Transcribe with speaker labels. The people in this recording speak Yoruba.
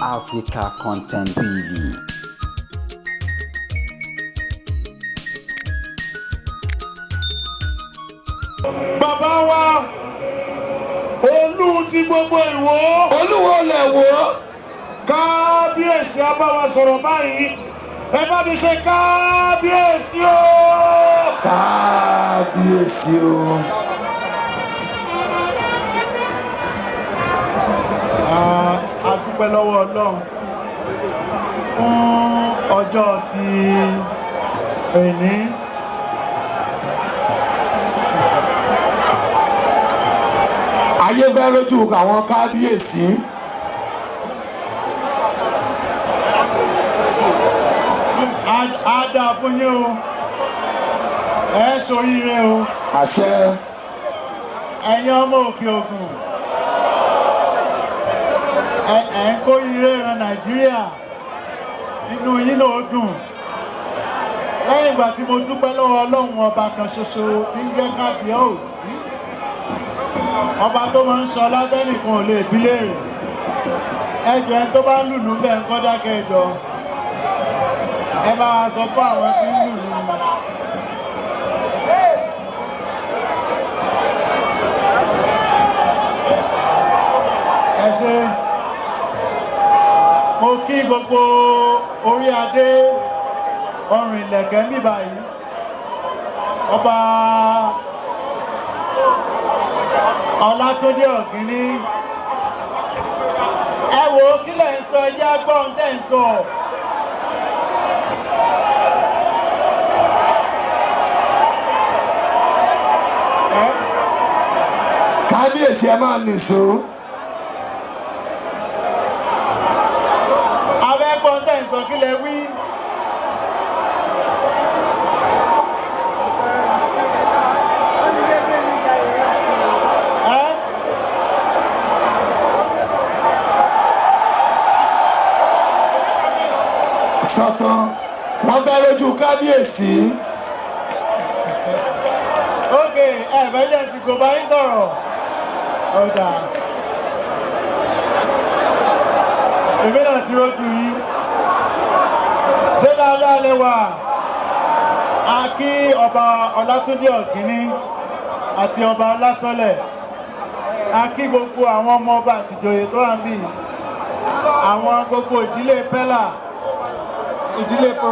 Speaker 1: Africa Content TV.
Speaker 2: Bàbá wa, olú ti gbogbo Ìwó.
Speaker 3: Olúwo lẹ̀ wò ó.
Speaker 2: Kábíyèsí á bá wa sọ̀rọ̀ báyìí. Ẹ bá mi ṣe kábíyèsí o.
Speaker 3: Kábíyèsí o.
Speaker 4: A dúpẹ́ lọ́wọ́ Ọlọ́run fún ọjọ́ ti òní.
Speaker 3: Ayé fẹ́ lójú àwọn kábíyèsí.
Speaker 4: Á dáa fún yín o, ẹ ṣoríire o.
Speaker 3: Àṣẹ.
Speaker 4: Ẹ̀yin ọmọ Òkè Ògùn, ẹ ń kó ire ran Nàìjíríà, inú yín ló dùn. Lẹ́yìn ìgbà tí mo dúpẹ́ lọ́wọ́ Ọlọ́run ọba kan ṣoṣo tí ń jẹ́ kábíyèsí, ọba tó máa ń sọ látẹ́nìkan ò lè bí léèrè. Ẹjọ́, ẹni tó bá ń lùlù bẹ́ẹ̀ ń kọ́ dákẹ́. Ẹjọ́, ẹ bá wa sọ fún àwọn tí ń lùlù. Ẹ ṣe. Mo kí gbogbo orí adé, ọrùn ìlẹ̀kẹ̀ ń bí báyìí, Ọba Ọlátúndé Ọ̀gíní. Ẹ wò ó, kí lẹ̀ ń sọ? Ẹ jẹ́ á gbọ́ ohun tẹ́ ń sọ. Ẹ
Speaker 3: Kábíyèsí, ẹ máa nìṣó.
Speaker 4: Abẹ́ gbọ́ ohun tẹ́ ń sọ. Kí lẹ wí? Ẹ
Speaker 3: Sọtán, wọ́n fẹ́ lójú kábíyèsí.
Speaker 4: Ok, ẹ fẹ́ jẹ́ ti kò bá yín sọ̀rọ̀. Ó dáa. Èmi náà ti rójú yín. Ṣé dáadáa lẹ wà? A kí Ọba Ọlátúndé Ọ̀gíní àti Ọba Ọlásọ́lẹ̀. A kí gbogbo àwọn ọmọ ọba àtìjòyè tó wà níbí. Àwọn gbogbo ìdílé Pẹ́là, ìdílé